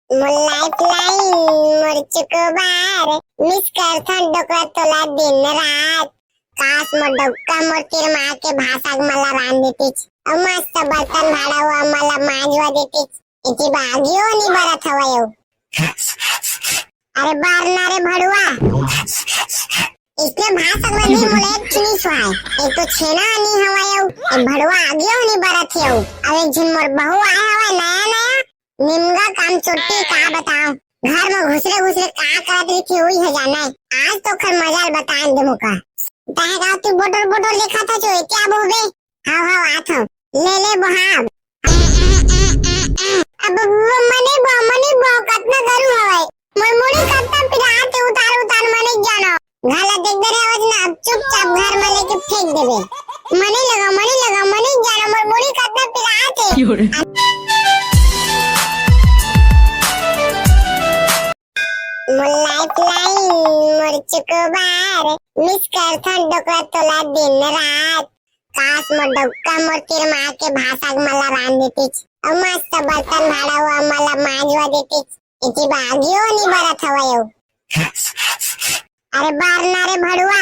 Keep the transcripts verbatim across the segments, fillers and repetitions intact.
मोर lifeline, मोर चुकोबार, मिस करथन डोकरा तोला दिन रात। काश मोर डौका मोर तीर मार के भाषा के मला रांध देतिच। अउ मस्त बर्तन भाड़ा हुआ मला मांजवा देतिच। इति बागियो नी बरत हवय अउ। अरे बार ना रे भड़ुआ। इसने भाषा के बदले मोला एक चुनी सुहाय। एक तो छेना नी हवय अउ। एक भड़ुआ आगियो नी बरत हे अउ। अब एक झिन मोर बहू आए हवय नया नया। निमगा काम चोट्टी का बताओ, घर में घुसरे घुसरे का करत रहिथे, उही ह जाने। आज तो ओकर मजाल बतान दे मोका। तहे गाँव तू बोटर बोटर देखा था जो क्या बोबे? हाव हाव आत हव। ले ले बोहाब। अब वो मने बो, मने बो, कतना गरू हवय। मोर मुड़ी कतना पिरात हे, उतार उतार मने जानो। घाला देख दे रे आवाज ना, अब चुपचाप घर में लेके फेंक देबे। मने लगा, मने लगा, मने जाना मोर मुड़ी कतना पिरात हे। मोर लाइफलाइन, मोर चुकोबार, मिस करथन डोकरा तोला दिन रात। काश मोर डौका मोर तीर मार के भाषा के मला रांध देतिच। अउ मस्त बर्तन भाड़ा हुआ मला मांजवा देतिच। इति बागियो नी बरत हवय अउ। अरे बार ना रे भड़ुआ।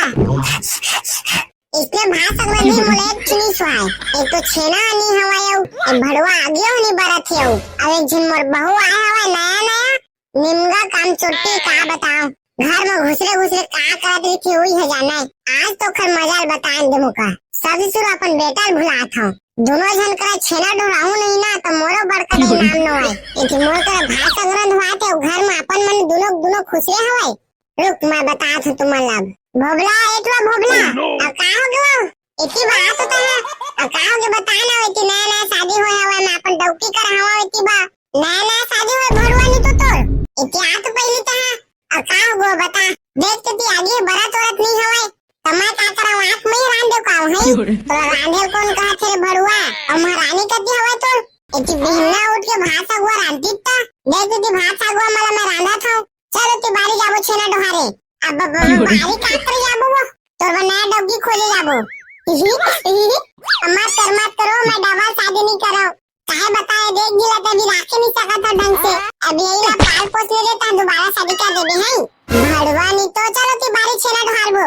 इसने भाषा के बदले मोला एक चुनी सुहाय। एक तो छेना नी हवय अउ। एक भड़ुआ आगियो नी बरत हे अउ। अब एक झिन मोर बहू आए हवय नया नया। निमगा काम चोट्टी का बताओ। घर में घुसरे घुसरे का करत रहिथे, उही ह जाने। आज तो ओकर मजाल बतान दे मोका। सबसे शुरू अपन बेटा ल भुलात हव। दोनों झन करा छेना डोराहू नहीं ना, तो मोरो बड़का दाई नाम नो आए। इति मोर करा भाषा गरंध हुआ थे, घर में अपन मन दोनों, दोनों खुसरे हवय। रुक, मैं बतात हूँ तुमन ला। भोभला, ए टुरा भोभला, अब का हो गयो? इति बात होता है। अब का हो गयो, बता ना, इति नया नया शादी होय हवय, मैं अपन डौकी करा हवं, इति बा। नया नया शादी होय भड़ुआ नी तो तोर। इति आ तो पहली तहा। अब का हो गो बता, देख के ती आगे बरत औरत नहीं हवय, त मैं का करा, आँख में ही रांध दे का है? तोरा रांधे कोन कहा थे रे भड़ुआ? और महारानी कती हवय तोर? इति बिहन्ना उठ के भात सगुआ रांधती त देख के ती भात सगुआ मला मैं रांधा था। चलो ती बारी जाबो छेना डोहारे। अब ब-, ब-, ब-, बारी का करे जाबो वो? तोर बर नया डौकी खोजे जाबो। अम्मा तोर मत करो, मैं डबल शादी नहीं करो। काहे बताए, देख गिला त अभी राखे नहीं सकत ह ढंग से। अब यही ला पाल पोस ले देता, दोबारा शादी कर देबे हैं। भड़वा नहीं तो चलो ती बारी छेना ढालबो।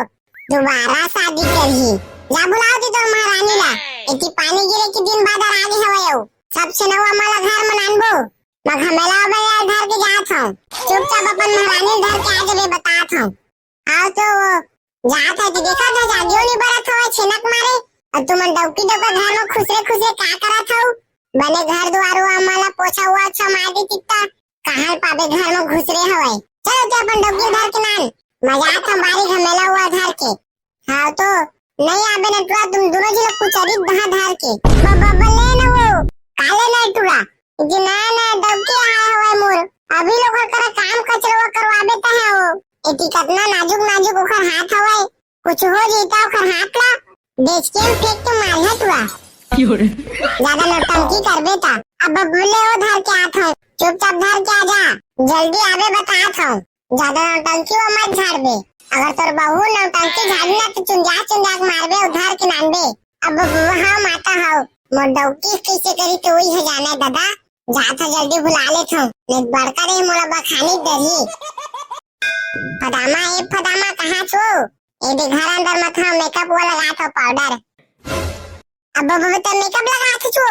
दोबारा शादी करही। जा बुलाओ ती तोर महारानी ला। एती पानी गिरे के दिन बाद आ गे हवय अउ। सब छेनवा मला घर म नानबो। मैं घमेला बे यार धर के जात हूँ। चुपचाप अपन महारानी धर के आ जाबे, बतात हूँ। हाँ तो वो जात है कि देखा था, जागियो नहीं बरत हो छेनक मारे। और तुमन डौकी डौका घर में खुसरे खुसरे का करत हो? बने घर दुआर हुआ, मला पोछा हुआ अच्छा मार दे कितना। कहाँ पाबे घर में घुसरे हवय। चलो ते अपन डौकी धर के नान। मजा आता बारी घमेला हुआ धर के। हाँ तो नहीं आबे न टुरा, तुम दोनों जी लोग कुचरी दहा धार के। ब-, ब-, ब-, ले न वो, काले न टुरा। जी ना, ना, दबके आए हवय मोर। अभी लोग ओकर करा काम कचरवा करवाबे त है वो। एती कतना नाजुक नाजुक ओकर हाथ हवय। कुछ हो जइता ओकर हाथ ला, बेच के हम फेंक के मारिहा टुरा। ज्यादा नौटंकी करबे त। अब, अब ले वो धर के आत हूँ। चुपचाप धर के आ जा। जल्दी आबे बतात हूँ। ज्यादा नौटंकी वो मत झाड़बे। अगर तोर बहू नौटंकी झाड़ी ना तो चुंजा चुंजा के मारबे, उधार के नानबे। अब हाँ माता हव, मोर डौकी कैसे करी तो वही है जाने दादा। जात ह जल्दी बुला लेत हूँ, नहीं बड़का रे मोला बखानी डरही। फदामा, ए फदामा, कहाँ छो? ए दे घर अंदर मत हव, मेकअप वो लगात हव पाउडर। अब बबे तो मेकअप लगात छो।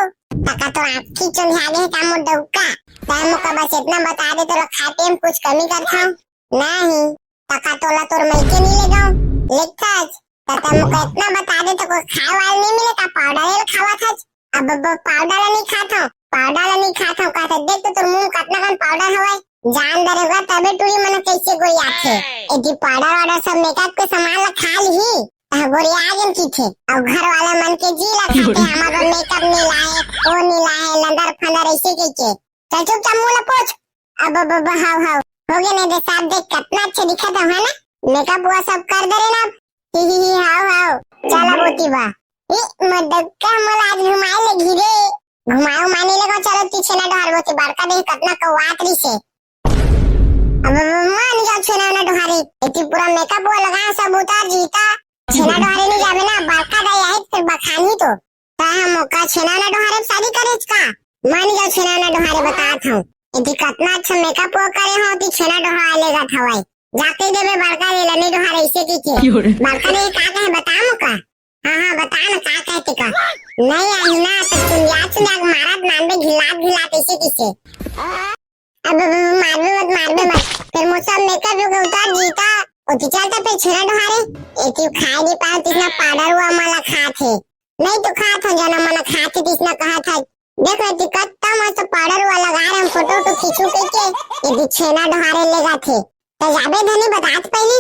तका तो आँखी चुंधिया गे हे का मोर डौका। तै मोका बस इतना बता दे, तोला खाए पिए में कुछ कमी करथव? नहीं। तका तोला तोर मइके नहीं ले जाऊं? लेखथस। तका मोका इतना बता दे तो कोई खाए वाले नहीं मिले का? पाउडर एल खावत हस। अब ब-, पाउडर ला नहीं खात हूँ, पाउडर ला नहीं खात हूँ। कहते देख तो तोर मुंह कतना कन पाउडर हवय। जान दरेगा तबे टूरी मन कैसे गोरियाथे। एती पाउडर वाउडर सब मेकअप के सामान ला खा लिही। तह गोरिया जन की थे। और घर वाला मन के जी ला खाते हमारा मेकअप नहीं लाए, वो नहीं लाए, लंदर फंदर ऐसे कह के। चल चुपचाप मुंह ला पोछ। अब, अब, अब, हाव, हाव। हो गए नहीं दे साहब, देख कितना अच्छे दिखत हो, है ना? मेकअप वो सब कर दे रहे ना। ही, ही, ही, हाव, हाव। चला बोती बा। ई, मोर डौका मोला आज घुमाए ले घिरे। घुमाए उमाए नहीं लगा, चलो ती छेना डोहार बोती बड़का देख कितना कौआत रही से। अब, अब, मान जाओ छेना ना डोहारी। इतनी पूरा मेकअप वो लगा, सब उतार जीता। छेना डोहारी नहीं जावे ना, बड़का दाई आई फिर बखानी तो। का हम ओका छेना ना डोहारे शादी करे का? मान जाओ छेना ना डोहारे बतात हूँ। एती कतना अच्छा मेकअप वो करे हो, ती छेना डोहारे लेगत हवय। जाके देबे बड़का ले लनी डोहारे ऐसे की के। बड़का ने का कहे, बता मोका। हाँ, हाँ, बता ना का कहते का। नहीं आही ना, तो चुंदिया, चुंदिया के मारत मानबे, घिलात, घिलात ऐसे किसे। अब, अब, अब मारबे मत, मारबे मत। फिर मोर सब मेकअप जो उतार जीता, ओती चलता फिर छेना डोहारे। एती खाए नहीं पाए, तिसना पाउडर हुआ मला खात हे। नहीं तो खात हो जना, मना खात हे, तिसना कहा था। देख ना, ती कत्ता मस्त पाउडर हुआ लगा रहे, हम फोटो वोटो खींचू कह के, एती छेना डोहारे लेगत हे। तो जाबे धनी बतात पहली।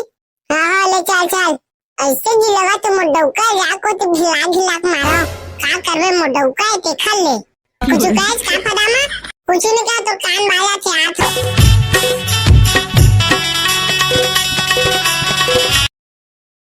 हाँ, हाँ, ले चल, चल। ऐसे जी लगा तो मोर डौका, या को तो घिला घिला के मारो। का करबे मोर डौका है, देखल ले। कुछ कहे का पता मा? कुछ नहीं कहा, तो कान बाला थे हाथ।